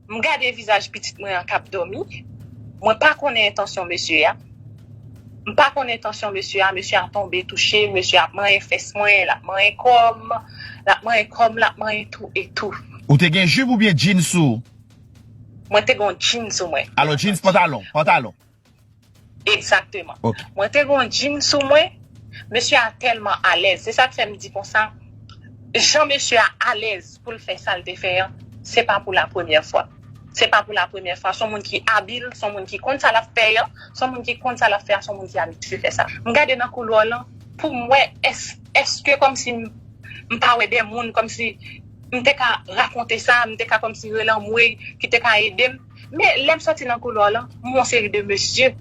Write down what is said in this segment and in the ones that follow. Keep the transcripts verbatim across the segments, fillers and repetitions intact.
M gade vizaj pitit mwen an k ap dòmi. Mwen pa konnen entansyon mesye a. M pa konnen entansyon mesye a. Mesye a tonbe touche m, mesye a ap manyen fès mwen, l ap manyen kò m, l ap manyen kò m, l ap manyen tou e tou. Ou te gen jip oubyen jeans sou ou? Mwen te gen yon jeans sou mwen. Alò, jeans, pantalon, pantalon. Egzakteman. Ok. Mwen te gen yon jeans sou mwen. Mesye a tèlman alèz. Se sa k fè m di konsa, jan mesye a alèz pou l fè sa l te fè an, se pa pou la premyè fwa. Se pa pou la premyè fwa. Se yon moun ki abil, se yon moun ki konn sa l ap fè an, se yon moun ki konn sa l ap fè a, se yon moun ki abitye fè sa. M gade nan koulwa w lan, pou m wè, èske kòmsi m, m pa wè de moun, kòmsi m te ka rakonte sa, m te ka kòmsi rele anmwey ki te ka ede m. Men lè m sòti nan koulwa w lan, m wè yon seri de mesye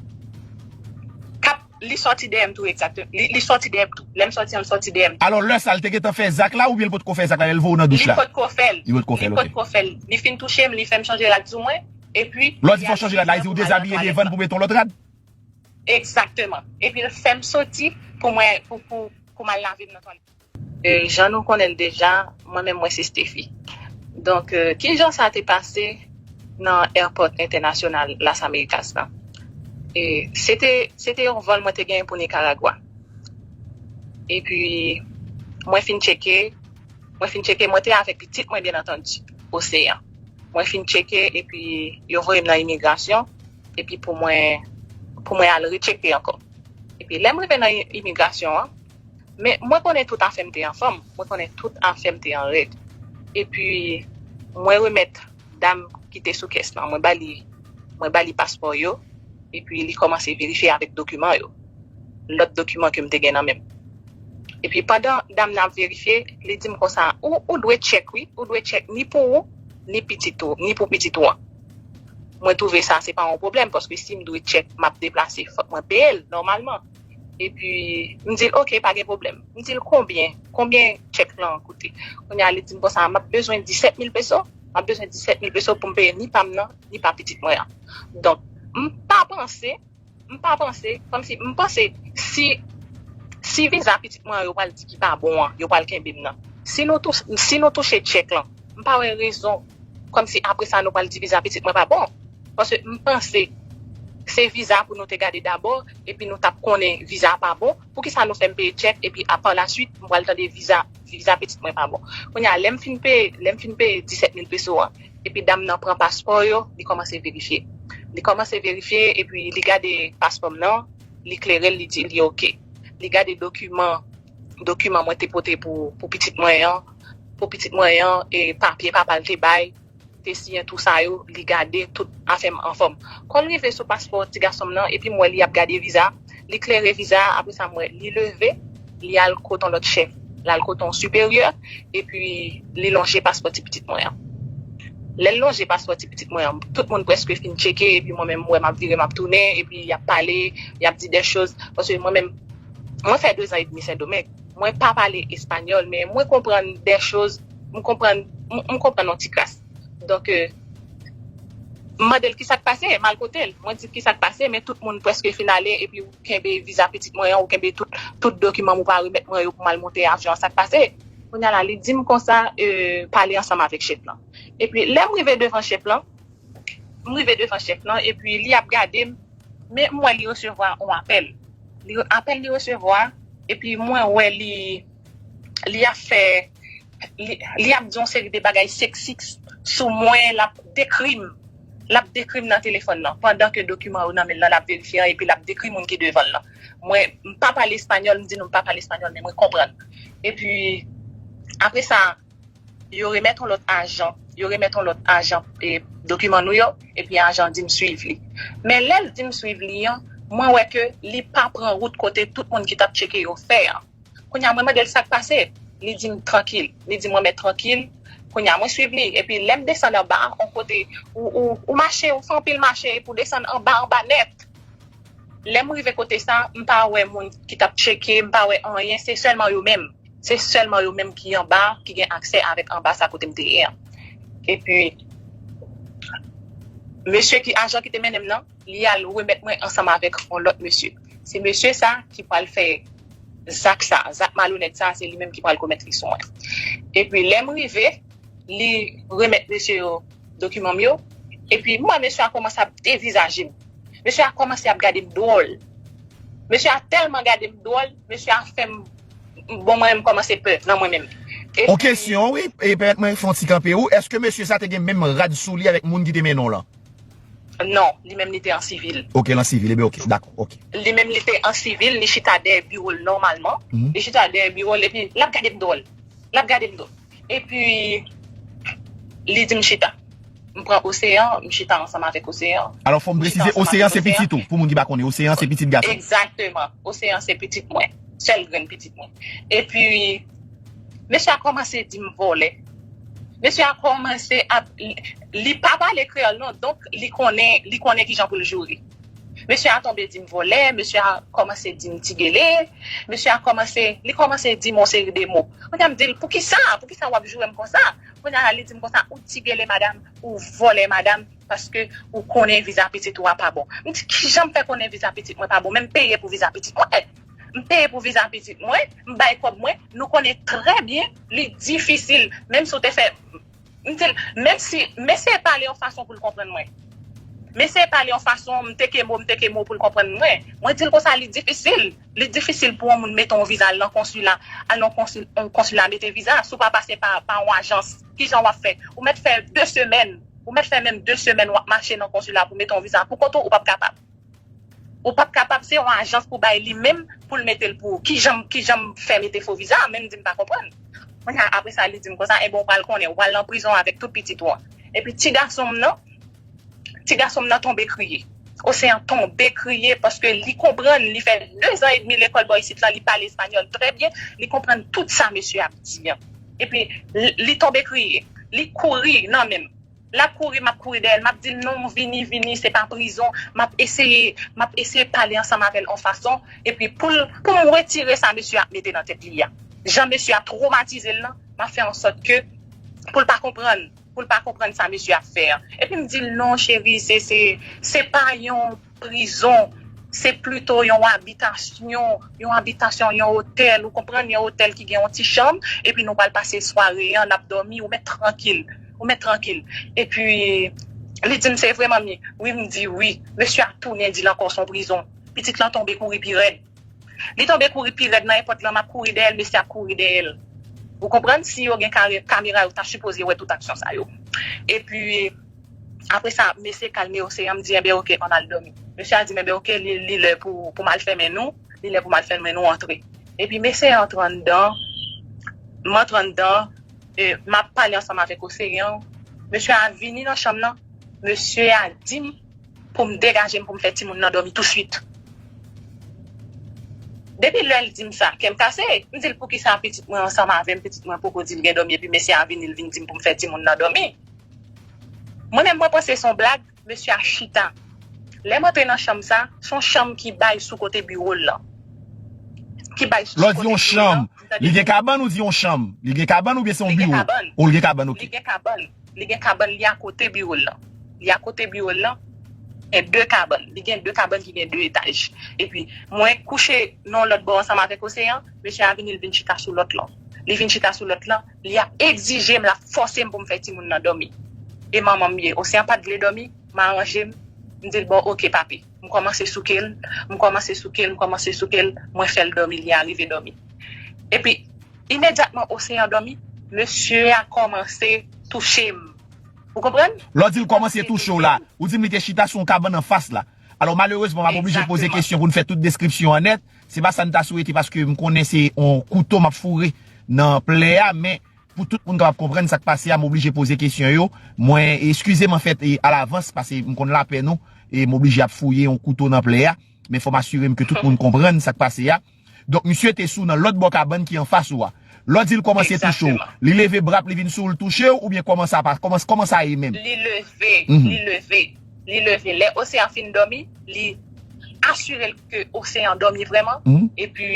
k ap, li sòti dèyè m tou, egzakteman. Li, li sòti dèyè m tou. Lè m sòti an, l sòti dèyè m tou. Alò, lè sa, l te gentan fè zak la oubyen l potko fè zak la lè l voye w nan douch Li la? potko fè l. Li potko fè Li l, ok. Potko fè l. Li fin touche m, li fè m chanje rad sou mwen. Epi. Lè w di fè w chanje rad la, li di w dezabiye devan l pou mete yon lòt rad? Egzakteman. Epi l fè m soti pou mwen, pou, pou, pou m al lave m nan twalèt. E, jan nou konnen l deja, mwen menm mwen se Steffi. Donk, e, kijan sa te pase nan airport entènasyonal Las Americas lan? E, se te, se te yon vòl mwen te genyen pou Nicaragua. Epi, mwen fin tcheke, mwen fin tcheke, mwen te avèk pitit mwen, byen antandi, Oseyan. Mwen fin tcheke, epi yo voye m nan imigrasyon, epi pou mwen, pou mwen al retcheke ankò. Epi, lè m rive nan i- imigrasyon an, men mwen konnen tout afè m te anfòm, mwen konnen tout afè m te an règ. Epi, mwen remèt dam ki te sou kès lan, mwen ba li, mwen ba li paspò yo, epi li kòmanse verifye avèk dokiman yo, lòt dokiman ke m te gen nan men m. Epi pandan dam nan ap verifye, li di m konsa, ou, ou dwe tchèk, wi, ou dwe tchèk ni pou ou, ni pitit ou, ni pou pitit ou an. Mwen twouve sa se pa yon pwoblèm, paske si m dwe tchèk, m ap deplase, fòk mwen peye l nòmalman. Epi, m di l, oke, pa gen pwoblèm. M di l, konbyen? Konbyen tchèk lan koute? Kounye a, li di m konsa, m ap bezwen disèt mil peso. M ap bezwen disèt mil peso pou m peye ni pa m nan, ni pa pitit mwen an. Donk, m pa panse, m pa panse, kòmsi, m panse, si, si viza pitit mwen an yo pral di ki pa bon an, yo pral kenbe m nan. Si nou tou, si nou touche tchèk lan, m pa wè rezon, kòmsi apre sa nou pral di viza pitit mwen pa bon. Paske m panse se viza pou nou te gade dabò, epi nou t ap konnen viza a pa bon. Poukisa nou fè m peye tchèk, epi a pa la swit, m pral tande viza, viza pitit mwen pa bon. Kounye a, lè m fin peye, lè m fin peye disèt mil peso an, epi dam nan pran paspò yo, li kòmanse verifye. Li kòmanse verifye, epi li gade paspò m nan, li klere l, li di li oke. Li gade dokiman, dokiman mwen te pote pou, pou pitit mwen an, pou pitit mwen an, e papye papa l te bay, te siyen tou sa yo, li gade tout afè m anfòm. Kon l rive sou paspò ti gason m nan, epi m wè li ap gade viza, li klere viza, apre sa m wè li leve, li al kote yon lòt chèf, l al kote yon siperyè, epi li lonje paspò ti pitit mwen an. Lè l lonje paspò ti pitit mwen an, tout moun prèske fin tcheke, epi mwen menm m wè m ap vire, m ap tounen, epi y ap pale, y ap di de choz, paske mwen menm, mwen fè dezan edmi Sendomeng. Mwen pa pale espanyòl, men mwen konprann de choz, m konprann, m, m konprann yon ti kras. Donk, e, m mande l ki sa k pase, m al kote l. Mwen di l ki sa k pase, men tout moun prèske fin ale, epi ou kenbe viza pitit mwen an, ou kenbe tout, tout dokiman m, ou pa remèt mwen yo pou m al monte avyon an, sa k pase? Kounye a la, li di m konsa, e, pale ansanm avèk chèf lan. Epi, lè m rive devan chèf lan, m rive devan chèf lan, epi li ap gade m, men m wè li resevwa yon apèl. Li, apèl li resevwa, epi mwen wè li, li ap fè, li, li ap di yon seri de bagay seksist sou mwen, l ap dekri m. L ap dekri m nan telefòn nan, pandan ke dokiman yo nan men l lan, l ap verifye an, epi l ap dekri moun ki devan l lan. Mwen, m pa pale espanyòl, m di nou m pa pale espanyòl, men mwen konprann. Epi, apre sa, yo remèt yon lòt ajan, yo remèt yon lòt ajan, e, dokiman nou yo, epi ajan di m swiv li. Men lè l di m swiv li an, mwen wè ke li pa pran wout kote tout moun ki t ap tcheke yo fè an. Kounye a, mwen mande l sa k pase. Li di m trankil. Li di m remèt trankil. Kounye a, mwen swiv li. Epi lè m desann anba, yon kote, ou, ou, ou mache, ou fè anpil mache, epi w desann anba, anba nèt. Lè m rive kote sa, m pa wè moun ki t ap tcheke, m pa wè anyen, se sèlman yo menm. Se sèlman yo menm ki anba, ki gen aksè avèk anba sa kote m te ye an. Epi, mesye ki, ajan ki te mennen m nan, li al remèt mwen ansanm avèk yon lòt mesye. Se mesye sa ki pral fè zak sa, zak malonèt sa, se li menm ki pral komèt li sou mwen. Epi, lè m rive, li remèt mesye yo dokiman m yo, Epi m wè mesye a kòmanse ap devizaje m. Mesye a kòmanse ap gade m dwòl. Mesye a tèlman gade m dwòl, mesye a fè m, bon, mwen menm m kòmanse pè nan mwen menm. Epi, On kesyon, wi, e pèmèt mwen fè yon ti kanpe ou. Èske mesye sa te gen menm rad sou li avèk moun ki te mennen w lan? Non, li menm li te an sivil. Ok, lan sivil, ebyen ok, dakò, ok. Li menm li te an sivil, li chita dèyè biwo l nòmalman. Mhm. Li chita dèyè biwo l, epi l ap gade m dwòl. L ap gade m dwòl. Epi, li di m chita. M pran Oseyan, m chita ansanm avèk Oseyan. Alò, fò m M chita presize, ansanm Oseyan avèk se Oseyan. Pitit ou, pou moun ki pa konnen. Oseyan se pitit gason. Egzakteman. Oseyan se pitit mwen. Sèl grenn pitit mwen. Epi, mesye a kòmanse di m vòlè. Mesye a kòmanse ap, li, li pa pale kreyòl non, donk li konnen, li konnen kijan pou l joure. Mesye a tonbe di m vòlè, mesye a kòmanse di m ti gele, mesye a kòmanse, li kòmanse di m yon seri de mo. Kounye a m di l, "Poukisa? Poukisa w ap joure m konsa?" Kounye a li di m konsa, "Ou ti gele, madanm, ou vòlè, madanm, paske ou konnen viza pitit ou a pa bon." M di, "Kijan m fè konnen viza pitit mwen pa bon? Men m peye pou viza pitit mwen. M peye pou viza pitit mwen, m bay kòb mwen, nou konnen trè byen, li difisil, menm si w te fè," m di l, menm si, m eseye pale yon fason pou l konprann mwen. M eseye pale yon fason, m teke mo, m teke mo pou l konprann mwen. Mwen di l konsa, li difisil. Li difisil pou yon moun mete yon viza al nan konsila, al nan konsil, yon konsila mete viza, si w pa pase pa, pa yon ajans, kijan w ap fè? Ou mèt fè de semèn, ou mèt fè menm de semèn w ap mache nan konsila pou mete yon viza pou kont ou, ou p ap kapab. Ou p ap kapab, se yon ajans pou bay li menm, pou l mete l pou ou. Kijan, kijan m fè mete fo viza a, menm di m pa konprann. Kounye a, apre sa, li di m konsa, "Enben, ou pral konnen, ou pral nan prizon avèk tout pitit ou an." Epi ti gason m nan, ti gason m nan tonbe kriye. Oseyan tonbe kriye paske li konprann, li fè de zan edmi lekòl bò isit la, li pale espanyòl trè byen, li konprann tout sa mesye ap di an. Epi, li, li tonbe kriye, li kouri nan men m. L ap kouri, m ap kouri dèyè l, m ap di l, "Non, vini, vini, se pa prizon." M ap eseye, m ap eseye pale ansanm avè l yon fason, epi pou l, pou m retire sa mesye ap mete nan tèt li a. Jan mesye ap twomatize l lan, m ap fè an sòt ke pou l pa konprann, pou l pa konprann sa mesye ap fè an. Epi m di l, "Non, cheri, se, se, se pa yon prizon, se plito yon abitasyon, yon abitasyon, yon otèl, ou konprann, yon otèl ki gen yon ti chanm, epi nou pral pase sware an, n ap dòmi, ou mèt trankil, ou mèt trankil." Epi, li di m, "Se vre, manmi?" Wi, m di, "Wi." Mesye a tounen di l ankò, "Se yon prizon." Pitit lan tonbe kouri pi rèd. Li tonbe kouri pi rèd nan èpòt lan, m ap kouri dèyè l, mesye ap kouri dèyè l. Ou konprann? Si yo gen kare-, kamera, yo ta sipoze wè tout aksyon sa yo. Epi, apre sa, mesye kalme Oseyan, m di, "Enben, oke, ann al dòmi." Mesye a di m, "Enben, oke, li, li lè pou, pou m al fèmen nou, li lè pou m al fèmen nou antre." Epi, mesye antre anndan, m antre anndan, e, m ap pale ansanm avèk Oseyan. Mesye a vini nan chanm nan, mesye a di m pou m degaje m, pou m fè timoun nan dòmi touswit. Depi lè l di m sa, kè m kase. M di l, "Poukisa pitit mwen ansanm avè m, pitit mwen poko di l gen dòmi, epi mesye a vini, l vin di m pou m fè timoun nan dòmi?" Mwen menm, mwen panse se yon blag, mesye a chita. Lè m antre nan chanm sa, se yon chanm ki bay sou kote biwo l lan. Ki bay sou kote biwo l lan. Lè w di yon chanm, li gen kabann ou di yon chanm? Li gen kabann oubyen se yon biwo? Li gen kabann. O, li gen kabann, oke. Li gen kabann. Li gen kabann, li akote biwo l lan. Li akote biwo l lan. Gen de kabann. Li gen de kabann ki gen de etaj. Epi, mwen kouche nan lòt bò ansanm avèk Oseyan, mesye a vini, l vin chita sou lòt lan. Li vin chita sou lòt lan, li ap egzije m, l ap fòse m pou m fè timoun nan dòmi. E manman m ye. Oseyan pa t vle dòmi, m aranje m, m di l, "Bon, oke, papi." M kòmanse souke l, m kòmanse souke l, m kòmanse souke l, mwen fè l dòmi, li arive dòmi. Epi, imedyatman Oseyan dòmi, mesye a kòmanse touche m. Ou konprann? Lè w di l kòmanse touche w la, ou di m li te chita sou yon kabann anfas la. Alò, malerezman, m ap oblije poze kesyon pou n fè tout deskripsyon an nèt. Se pa sa n ta swete, paske m konnen se yon kouto m ap foure nan plè a, men pou tout moun kapab konprann sa k pase a, m oblije poze kesyon yo. Mwen, eskize m anfèt, e, alavans, paske m konn lapè nou, e m oblije ap fouye yon kouto nan plè a. Men fò m asire m ke tout moun konprann sa k pase a. Donk, misye te sou nan lòt bò kabann ki anfas ou a. Lè w di l kòmanse touche w, li leve bra l, li vin sou w, l touche w, oubyen kòman sa pa, kòman, kòman sa ye menm? Li leve, li leve, li leve. Lè Oseyan fin dòmi, li asire l ke Oseyan dòmi vrèman, epi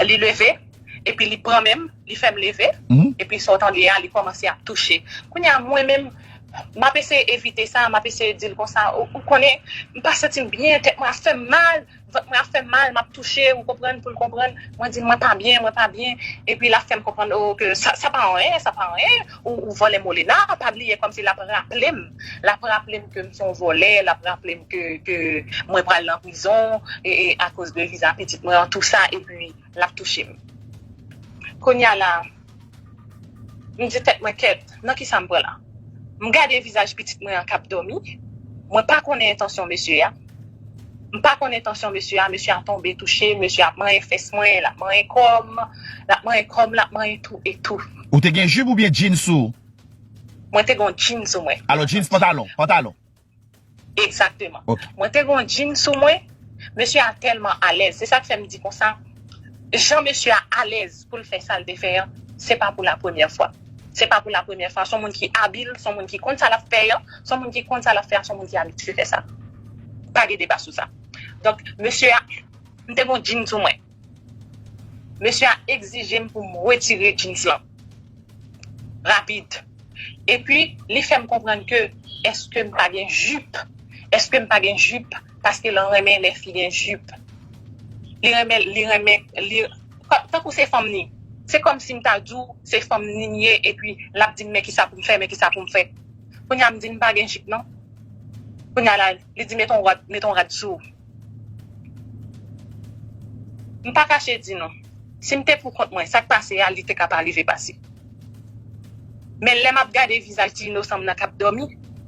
li leve, epi li pran men m, li fè m leve, epi sa w tande a, li kòmanse ap touche. Kounye a, mwen menm, M ap eseye evite sa, m ap eseye di l konsa, ou, ou konnen, m pa santi m byen, tèt mwen ap fè m mal, vant mwen ap fè m mal, m ap touche, ou konprann, pou l konprann. Mwen di l, mwen pa byen, mwen pa byen. Epi l ap fè m konprann, oh, ke sa, sa pa anyen, sa pa anyen. Ou, ou vòlè Molena, pa bliye kòmsi l ap raple m. L ap raple m ke m se yon vòlè, l ap raple m ke, ke mwen pral nan prizon, e, e akoz de viza pitit mwen an, tou sa, epi l ap touche m. Kounye a la, m di tèt mwen, kèt, nan kisa m pran la? M gade vizaj pitit mwen an k ap dòmi. Mwen pa konnen entansyon mesye a. M pa konnen entansyon mesye a. Mesye a tonbe touche, mesye a ap manyen fès mwen, l ap manyen kò m, l ap manyen kò m, l ap manyen tou e tou. Ou te gen jip oubyen jeans sou ou? Mwen te gen yon jeans sou mwen. Alò, jeans, pantalon, pantalon. Egzakteman. Ok. Mwen te gen yon jeans sou mwen. Mesye a tèlman alèz. Se sa k fè m di konsa, jan mesye a alèz pou l fè sa l te fè an, se pa pou la premyè fwa. Se pa pou la premyè fwa. Se yon moun ki abil, se yon moun ki konn sa l ap fè an, se yon moun ki konn sa l ap fè a, se yon moun ki abitye fè sa. Pa gen deba sou sa. Donk, mesye a, m te gen yon jeans sou mwen. Mesye a egzije m pou m retire jeans lan rapid. Epi, li fè m konprann ke èske m pa gen jip? Èske m pa gen jip? Paske l renmen lè fi gen jip. Li renmen, li renmen, li, tankou se fanm ni. Se kòmsi m ta di w, se fanm ni m ye, epi l ap di m, men kisa pou m fè, men kisa pou m fè. Kounye a m di, m pa gen jip non. Kounye a la, li di, met yon rad, met yon rad sou ou. M pa kache di nou, si m te pou kont mwen, sa k pase a, li te ka pa rive pase. Men lè m ap gade vizaj ti inosan m nan k ap dòmi,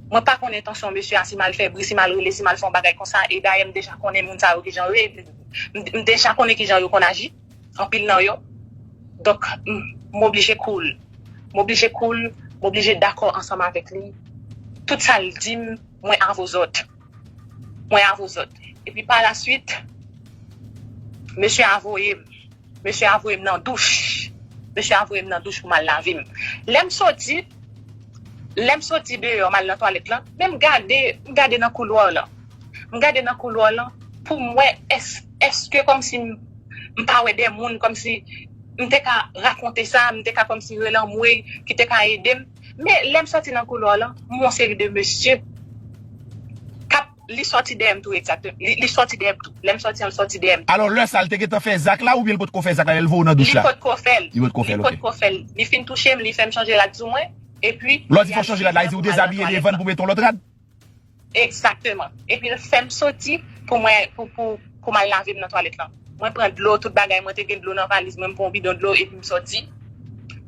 mwen pa konn entansyon mesye a, si m al fè bri, si m al rele, si m al fè yon bagay konsa, e dayè m deja konnen moun sa yo kijan yo ye, m, m deja konnen kijan yo konn aji, anpil nan yo. Donk, m, m oblije cool. M oblije cool, m oblije dakò ansanm avèk li. Tout sa l di m, mwen avè zòt. Mwen avè zòt. Epi pa la swit, mesye a voye m. Mesye a voye m nan douch. Mesye a voye m nan douch pou m al lave m. Lè m soti, lè m soti deyò, m al nan twalèt lan, men m gade, m gade nan koulwa lan. M gade nan koulwa lan, pou m wè, èske, èske kòmsi m, m pa wè de moun, kòmsi m te ka rakonte sa, m te ka kòmsi rele anmwey ki te ka ede m. Men lè m soti nan koulwa lan, m wè yon seri de mesye k ap, li soti dèyè m tou, egzakteman. Li, li soti dèyè m tou. Lè m soti an, l soti dèyè m tou. Alò, lè sa, l te gentan fè zak la oubyen l potko fè zak la lè l voye w nan douch la? Li potko fè l. Li potko fè l, ok. Li potko fè l. Li fin touche m, li fè m chanje rad sou mwen, epi... Lè w di fè w chanje rad la, li di w dezabiye devan l pou mete yon lòt rad? Egzakteman. Epi l fè m soti pou mwen, pou, pou, pou m al lave m nan twalèt lan. Mwen pran dlo, tout bagay, mwen te gen dlo nan valiz mwen, m pran yon bidon dlo epi m soti.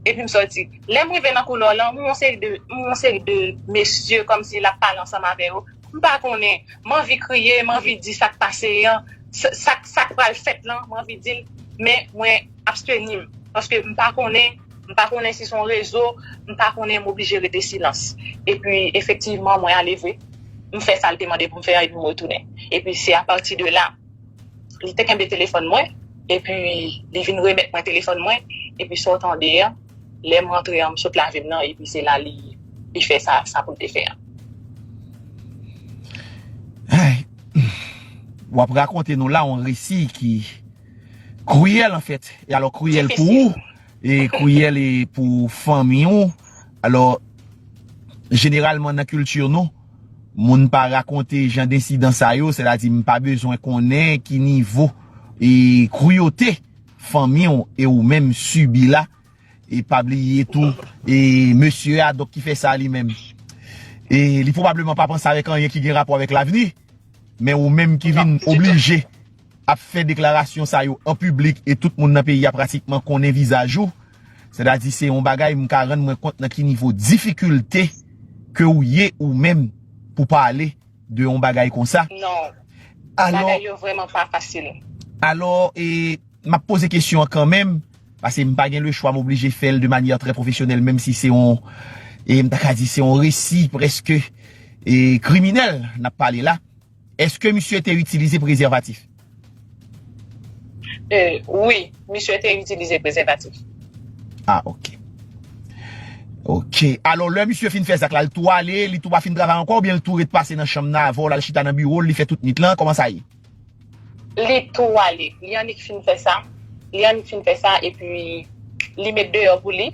Epi m soti. Lè m rive nan koulwa lan, m wè yon seri de, m wè yon seri de mesye kòmsi l ap pale ansanm avè yo. M pa konnen, m anvi kriye, m anvi di sa k pase an, sa, sa, sa k pral fèt lan, m anvi di l, men mwen absteni m. Paske m pa konnen, m pa konnen si se yon rezo, m pa konnen, m oblije rete silans. Epi, efektivman, mwen ale vre. M fè sa l te mande pou m fè an, epi m retounen. Epi se apati de la, li te kenbe telefòn mwen, epi li vin remèt mwen telefòn mwen, epi sa w tande an, lè m rantre an, m sot lave m nan, epi se la li, li fè sa, sa pou l te fè an. Ay, w ap rakonte nou la yon resi ki kriyèl, anfèt. E alò, kriyèl pou ou, e kriyèl e pou fanmi w. Alò, jeneralman nan kilti nou, moun pa rakonte jan densidan sa yo, sètadi m pa bezwen konnen ki nivo e kriyote fanmi w e ou menm sibi la. E pa bliye tou, e mesye a, donk, ki fè sa li menm. E li pwobableman pa panse avèk anyen ki gen rapò avèk lavni, men ou menm ki vin oblije ap fè deklarasyon sa yo an piblik e tout moun nan peyi a pratikman konnen vizaj ou, sètadi se yon bagay m ka rann mwen kont nan ki nivo difikilte ke ou ye ou menm pou pale de yon bagay konsa. Non. Alò, bagay yo vrèman pa fasil. Alò, e, m ap poze kesyon an kanmenm, paske m pa gen lechwa, m oblije fè l de manyè trè pwofesyonèl, menm si se yon, e, m ta ka di se yon resi prèske, e, kriminèl n ap pale la. Èske misye te itilize prezèvatif? E, wi, misye te itilize prezèvatif. Ah, ok. Ok. Alò, lè misye fin fè zak la, l tou ale, li tou pa fin travay ankò, oubyen l tou ret pase nan chanm nan avè w, l al chita nan biwo l, li fè tout nwit lan, kòman sa ye? Li tou ale. Li annik fin fè sa. Li annik fin fè sa, epi li met deyò pou li.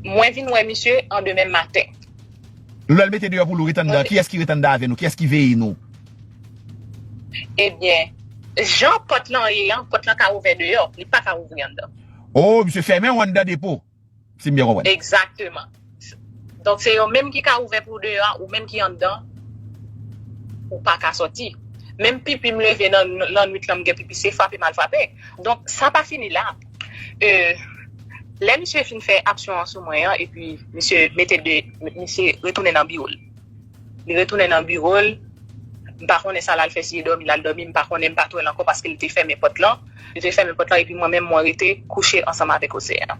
Mwen vin wè misye an demen maten. Lè l mete deyò pou nou ret anndan, kiyès ki ret anndan avè nou? Kiyès ki veye nou? Ebyen, jan pòt lan ye an, pòt lan ka ouvè deyò, li pa ka ouvri anndan. Oh, misye fèmen w anndan depo. Si m byen konprann. Egzakteman. Donk, se yo menm ki ka ouvè pou deyò a, ou menm ki anndan, ou pa ka sòti. Menm pipi m leve nan lannwit lan, m gen pipi, se frape m al frape. Donk, sa pa fini la. E, lè misye fin fè aksyon an sou mwen an, epi misye mete de, misye retounen nan biwo l. Li retounen nan biwo l. M pa konnen sa l al fè, si li dòmi, l al dòmi, m pa konnen, m pa t wè l ankò paske li te fèmen pòt lan. Li te fèmen pòt lan epi mwen menm mwen rete kouche ansanm avèk Oseyan.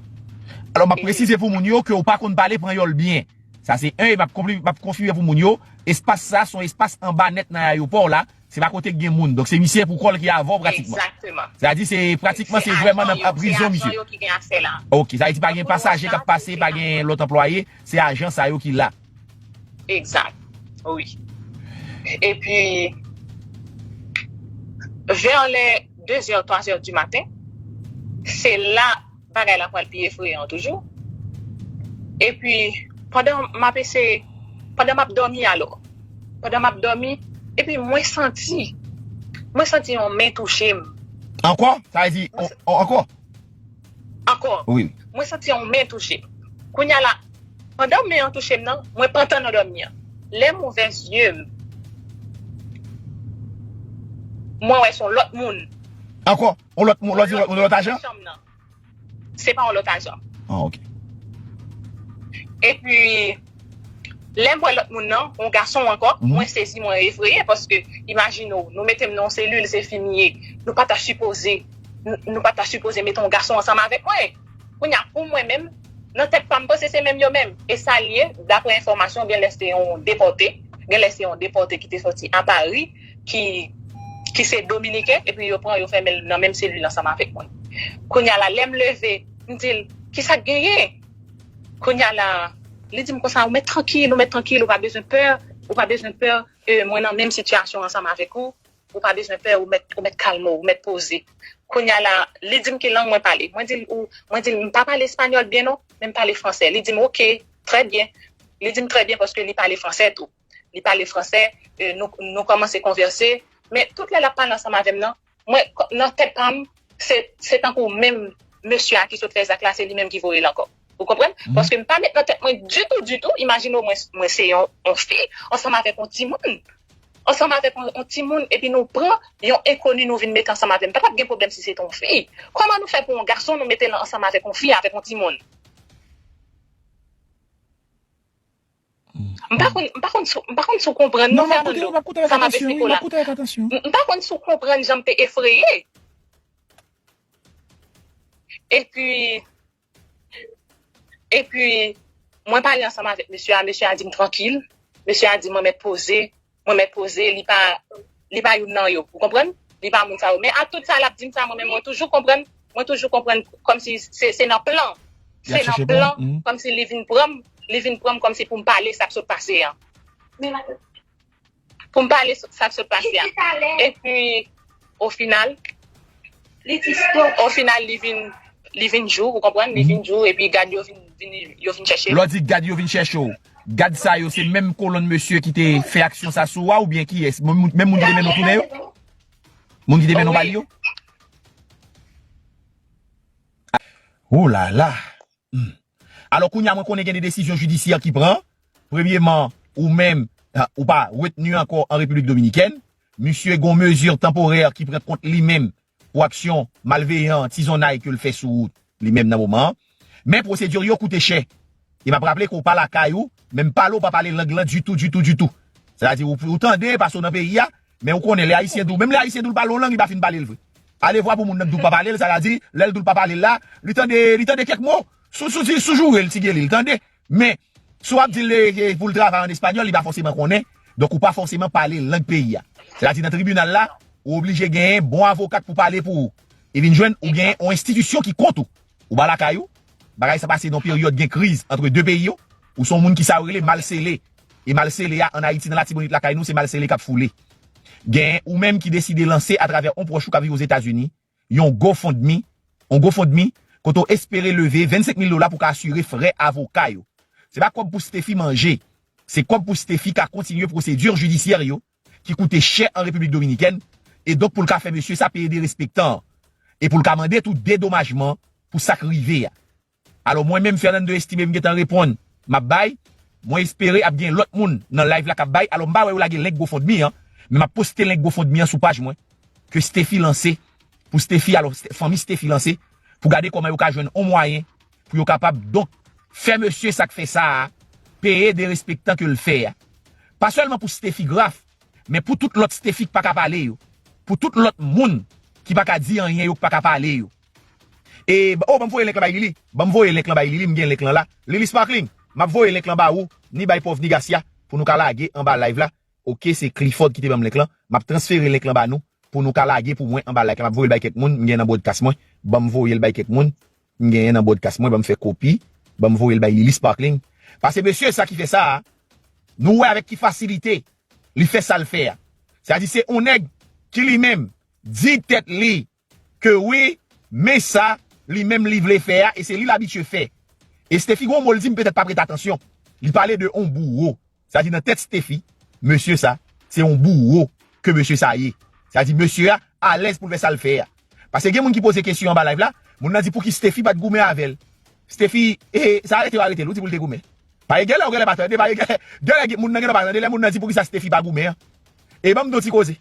Alò, m ap presize pou moun yo ke w pa konn pale panyòl byen. Sa se en, e m ap konpli-, m ap konfime pou moun yo, espas sa se yon espas anba nèt nan ayewopò la, se pa kote k gen moun. Donk se misye pou kò l ki avè w pratikman. Egzakteman. Sa di se pratikman se vrèman nan prizon misye. Se ajan yo ki gen aksè la. Ok, sa vle di pa gen pasaje k ap pase, pa gen lòt anplwaye, se ajan sa yo ki la. Egzak. Wi. Epi, vè lè de zè, twa zè di maten, se la bagay la pral pi efreyan toujou. Epi, pandan m ap eseye, pandan m ap dòmi alò, pandan m ap dòmi, epi mwen santi, mwen santi yon men touche m. Ankò? Sa vle di, on- on- ankò? Ankò. Wi. Mwen santi yon men touche m. Kounye a la, pandan men an touche m nan, mwen pantan nan dòmi an. Lè m ouvè zye m, mwen wè se yon lòt moun. Ankò? Yon lòt moun, lòt, yon lòt ajan? Chanm nan. Se pa yon lòt ajan. Ah, ok. Epi, lè m wè lòt moun nan, yon gason ankò, mwen sezi, mwen efreye, paske imajine w, nou mete m nan yon selil, se fi m ye. Nou pa ta sipoze, nou, nou pa ta sipoze mete yon gason ansanm avèk mwen. Kounye a, pou mwen menm, nan tèt pa m, panse se menm yo menm. E sa l ye, daprè enfòmasyon, gen lè se yon depòte, gen lè se yon depòte ki te sòti a Pari, ki, ki se dominiken, epi yo pran, yo fèmen l nan menm selil ansanm avèk mwen. Kounye a la, lè m leve, m di l, "Kisa k genyen?" Kounye a la, li di m konsa, "Ou mèt trankil, ou mèt trankil, ou pa bezwen pè, ou pa bezwen pè, e, mwen nan menm sitiyasyon ansanm avèk ou, ou pa bezwen pè, ou mèt, ou mèt kalme w, ou mèt poze." Kounye a la, li di m ki lang mwen pale. Mwen di l, "Ou," mwen di l, "M pa pale espanyòl byen non, men m pale fransè." Li di m, "Ok, trè byen." Li di m, "Trè byen," paske li pale fransè tou. Li pale fransè, e, nou, nou kòmanse konvèse. Men tout lè l ap pale ansanm avè m nan, mwen, nan tèt pa m, se, se tankou menm mesye a ki sot fè zak la, se li menm ki voye l ankò. Ou konprann? Paske m pa met nan tèt mwen ditou, ditou, imajine w, mwen, mwen se yon, yon fi, ansanm avèk yon timoun. Ansanm avèk yon, yon timoun, epi nou pran yon enkoni, nou vin mete ansanm avè m. Pa t ap gen pwoblèm si se te yon fi. Kòman nou fè pou yon gason, nou mete l ansanm avèk yon fi, avèk yon timoun? M pa konn, m pa konn si, m pa konn si w konprann non, Fernando, sa m ap eksplike w la. M, m pa konn si w konprann jan m te efreye. Epi, epi, mwen pale ansanm avèk mesye a, mesye a di m trankil. Mesye a di mwen mèt poze, mwen mèt poze, li pa, li pa youn nan yo. Ou konprann? Li pa moun sa yo. Men ak tout sa l ap di m sa, mwen menm, mwen toujou konprann, mwen toujou konprann kòmsi se, se nan plan. Se nan plan, kòmsi li vin pran m, li vin pran m kòmsi pou m pale sa k sot pase a. Pou m pale sa k sot pase a. Epi, o final, o final, li vin, li vin jou, ou konprann? Li vin jou, epi gad yo vin, vin, yo vin chèche l. Lè w di gad yo vin chèche w, gad sa yo, se menm kolonn mesye ki te fè aksyon sa sou ou a, oubyen kiyès? Menm moun, menm moun ki te mennen w tounen yo? Moun ki te mennen w ba l yo? Wi. Oh la la! Hmm. Alò, kounye a, mwen konnen gen de desizyon jidisyè ki pran. Premyeman, ou menm, ah, ou pa retni ankò an Repiblik Dominikèn. Misye gon mezi tanporè ki pran kont li menm pou aksyon malveyan, tizonnay ke l fè sou ou, li menm nan moman an. Men pwosedi yo koute chè. E m ap raple ke w pa lakay ou, menm pale w pa pale lang lan ditou, ditou, ditou. Sètadi, ou, ou tande, paske w nan peyi a, men ou konnen lè Ayisyen di w, menm lè Ayisyen di w l pale yon lang, li pa fin pale l vre. Alevwa pou moun nan k di w pa pale l, sètadi, lè l di w l pa pale l la, li tande, li tande kèk mo, sou, sou, sou joure l, ti geli, li tande. Men, si w ap di l, e, e, pou l travay an espanyòl, li pa fòseman konnen, donk ou pa fòseman pale lang peyi a. Sètadi, nan tribinal la, ou oblije genyen bon avoka k pou pale pou ou. E vin jwenn, ou genyen yon enstitisyon ki kont ou. Ou pa lakay ou, bagay sa pase nan yon peryòd gen kriz ant de peyi yo, ou se yon moun ki sa yo rele mal sele. E mal sele a, ann Ayiti, nan Latibonit lakay nou, se mal sele k ap foule. Gen ou menm ki deside lanse atravè yon pwòch ou k ap viv Ozetazini, yon GoFundMe, yon GoFundMe, kote w espere leve vennsenk mil dola pou w ka asire frè avoka yo. Se pa kòb pou Stephy manje. Se kòb pou Steffi ka kontinye pwosedi jidisyè yo ki koute chè an Repiblik Dominikèn, e donk pou l ka fè mesye sa peye derespektan an, e pou l ka mande tou dedomajman pou sa k rive a. Alò, mwen menm, Fernando Estime, m gentan reponn, m ap bay. Mwen espere ap gen lòt moun nan live la k ap bay. Alò, m pa wè yo lage link GoFundMe an, men m ap poste link GoFundMe an sou paj mwen, ke Steffi lanse, pou Steffi, alò, Ste- fanmi Steffi lanse, pou gade kòman yo ka jwenn on mwayen, pou yo kapab, donk, fè mesye sa k fè sa a, peye derespektan ke l fè a. Pa sèlman pou Steffi Graf, men pou tout lòt Steffi k pa ka pale yo. Pou tout lòt moun ki pa ka di anyen yo, k pa ka pale yo. E, oh, ban m voye link lan bay Lili. Ban m voye link lan bay Lili, m gen link lan la. Lili Sparkling, m ap voye link lan ba ou, ni bay Pòv ni Gasya, pou nou ka lage anba live la. Oke, se Clifford ki te ban m link lan. M ap transfere link lan ba nou, pou nou ka lage pou mwen anba live la. M ap voye l bay kèk moun, m gen nan broadcast mwen. Ban m voye l bay kèk moun, m genyen nan broadcast mwen, ban m fè kopi, ban m voye l bay Lili Sparkling. Paske mesye sa ki fè sa a, nou wè avèk ki fasilite li fè sa l fè a. Sa di se on nèg ki li menm di tèt li ke wi, men sa li menm li vle fè a, e se li l abitye fè. E Steffi gon mo l di m petèt pa prete atansyon. Li pale de on bouwo. Sa di nan tèt Steffi, mesye sa, se on bouwo ke mesye sa ye. Sa di mesye a alèz pou l fè sa l fè a. Paske gen moun ki poze kesyon anba live la, moun nan di pouki Steffi pa t goumen avè l. Steffi, e, sa arete yo arete l, ou di pou l te goumen. Pa gen lè ou genlè pa tande, pa gen lè, genlè moun nan genlè pa tande, lè moun nan di poukisa Steffi pa goumen an. E ban m di w ti koze.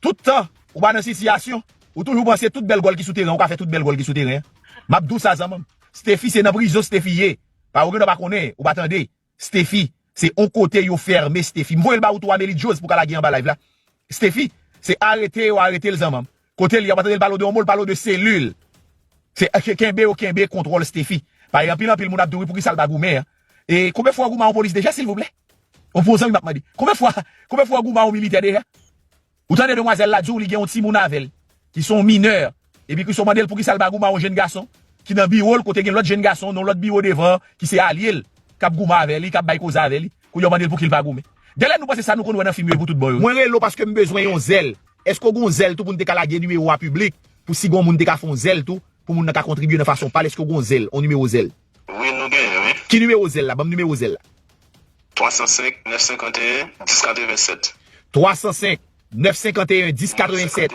Tout tan, ou pa nan sitiyasyon, ou toujou panse tout bèl gòl ki sou teren, ou ka fè tout bèl gòl ki sou teren an. M ap di w sa zanmanm. Steffi se nan prizon Steffi ye. Pa ou genlè pa konnen, ou pa tande. Steffi, se on kote yo fèmen Steffi. M voye l ba ou tou Amelie Jones pou ka lage anba live la. Steffi, se arete yo arete l zanmanm. Kote l ye, yo pa tande l pale w de on mo, l pale w de selil. Se ke- kenbe yo kenbe kontwòl Steffi. Paske anpil anpil moun ap di w wi poukisa l pa goumen an. E konbyen fwa w goumen a yon polis deja silvouplè? On bon zanmi m ap mande. Konbyen fwa, konbyen fwa w goumen a yon militè deja? Ou tande demwazèl la di w li gen yon timoun avè l, ki se yon minè, epi ki se w mande l poukisa l pa goumen a yon jenn gason ki nan biwo l kote gen lòt jenn gason nan lòt biwo devan ki se alye l, k ap goumen avè li, k ap bay koze avè li. Kounye a w mande l pouki l pa goumen. Genlè nou panse sa nou konn wè nan fim yo e pou tout bon yo. Mwen rele w paske m bezwen yon zèl. Èske w gon zèl tou pou n te ka lage nimewo a piblik, pou si gon moun te ka fè yon zèl tou, pou moun nan ka kontribye nan fason pa l, èske w gon zèl, yon nimewo zèl? Wi, nou genyen, wi. Ki nimewo zèl la? Ban m nimewo zèl la. Twa san senk, nèf senkanteyen, dis katrevennsèt. Twa san senk, nèf senkanteyen, dis katrevennsèt.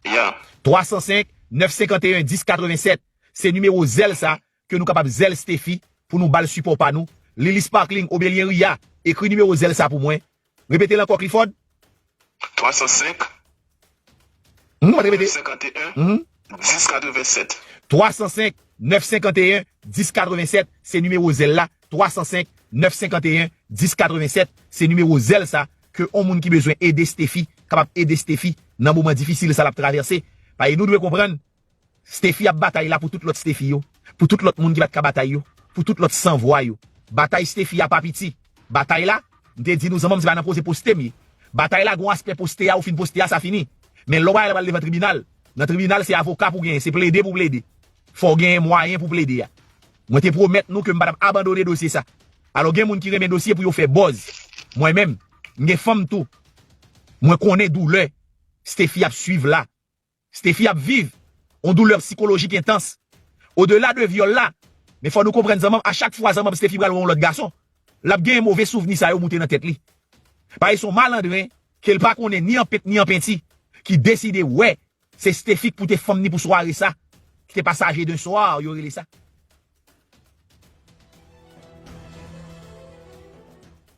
Ya. Twa san senk, nèf senkanteyen, dis katrevennsèt. Se nimewo zèl sa ke nou kapab zèl Steffi pou nou ba l sipò pa nou. Lili Sparkling, Obelien Ria, ekri nimewo zèl sa pou mwen. Repete l ankò, Clifford. Twa san senk, Hmm, ou pa t repete. Nèf senkanteyen, dis katrevennsèt. Twa san senk, nèf senkanteyen, dis katrevennsèt, se nimewo zèl la. Twa san senk, nèf senkanteyen, dis katrevennsèt, se nimewo zèl sa ke on moun ki bezwen ede Steffi kapab ede Steffi nan moman difisil sa l ap travèse. Paske nou dwe konprann, Steffi ap batay la pou tout lòt Steffi yo, pou tout lòt moun ki pa t ka batay yo, pou tout lòt sanvwa yo. Batay Steffi a pa piti. Batay la, m te di nou zanmanm se pa nan poze poste m ye. Batay la gon aspè poste a, ou fin poste a, sa fini. Men lè w bagay la pral devan tribinal, nan tribinal se avoka pou genyen, se plede pou plede. Fò w genyen mwayen pou plede a. Mwen te pwomèt nou ke m pa t ap abandone dosye sa. Alò gen moun ki renmen dosye pou yo fè buzz. Mwen menm, m gen fanm tou. Mwen konnen doulè Steffi ap swiv la. Steffi ap viv yon doulè sikolojik entans. Odela de vyòl la, men fò nou konprann zanmanm, a chak fwa zanmanm Steffi pral wè yon lòt gason, l ap genyen move souvni sa yo moute nan tèt li. Paske se yon malandren ke l pa konnen ni an pent ni an penti ki deside wè se Steffi k pote fanm ni pou sware sa, ki te pasaje d'un soir, yo rele sa.